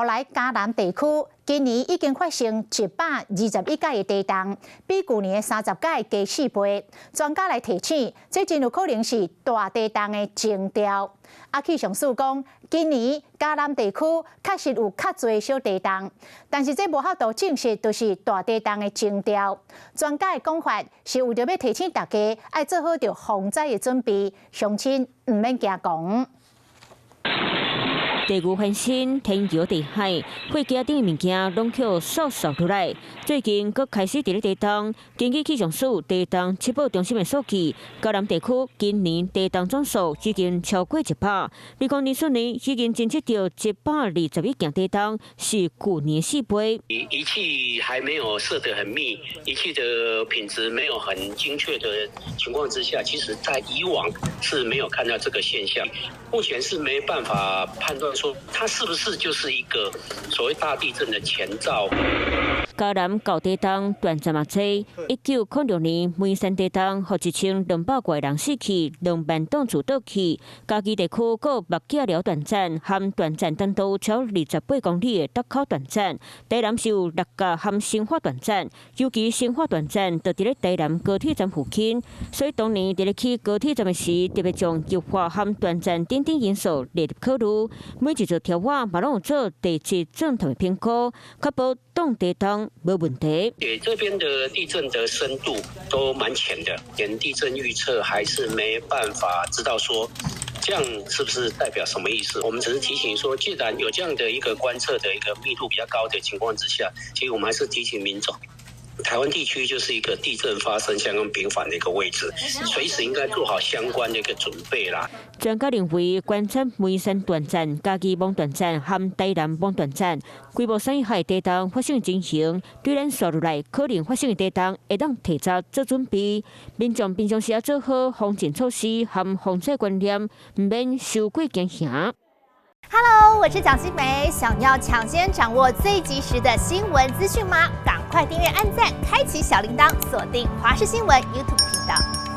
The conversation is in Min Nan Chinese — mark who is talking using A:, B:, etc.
A: 予來嘉南地區今年已經發生121擺的地動，比舊年的30擺加4倍。專家來提醒，這真有可能是大地動的徵兆。啊，氣象署講，今年嘉南地區確實有較濟小地動，但是這無法度證實就是大地動的徵兆。專家的講法是為著欲提醒大家，愛做好著防災的準備，鄉親毋免驚狂。
B: 地牛翻身，天搖地海，貨架頂的物件攏予掃掃落來。最近閣開始佇咧地動，根據氣象署地動測報中心的數據，嘉南地區今年地動總數已經超過100。2024年已經偵測到121件地動，是舊年4倍。
C: 儀器還沒有設得很密，儀器的品質沒有很精確的情況之下，其實在以往是沒有看到這個現象。目前是沒辦法判斷說它是不是就是一個所謂大地震的前兆。
B: 嘉南舊地動斷層嘛濟，1906年梅山地動，予1200外人死去，2萬棟厝倒去。嘉義地區閣目仔寮斷層和斷層長度超28公里的北口斷層，台南是有六甲和新化斷層，尤其新化斷層就佇咧台南高鐵站附近，所以當年佇咧起高鐵站的時，特別將強化和斷層等等因素列入考慮。每一座橋仔嘛攏有做地質狀態評估，確保擋地動無問題。
C: 對，這邊的地震的深度都蠻淺的，連地震預測還是沒辦法知道說這樣是不是代表什麼意思。我們只是提醒說，既然有這樣的一個觀測的一個密度比較高的情況之下，其實我們還是提醒民眾，台灣地區就是一個地震發生相當頻繁的一個位置，隨時應該做好相關的一個準備啦。
B: 專家認為，觀測梅山斷層、嘉義網斷層和台南網斷層規模細以下地動發生情形，對咱紲落來可能發生的地動，會當提早做準備。民眾平常時要做好防震措施和防災觀念，毋免傷過驚嚇。
D: Hello，我是蔣新梅，想要搶先掌握最及時的新聞資訊嗎？趕快訂閱、按讚、開啟小鈴鐺，鎖定華視新聞 YouTube 頻道。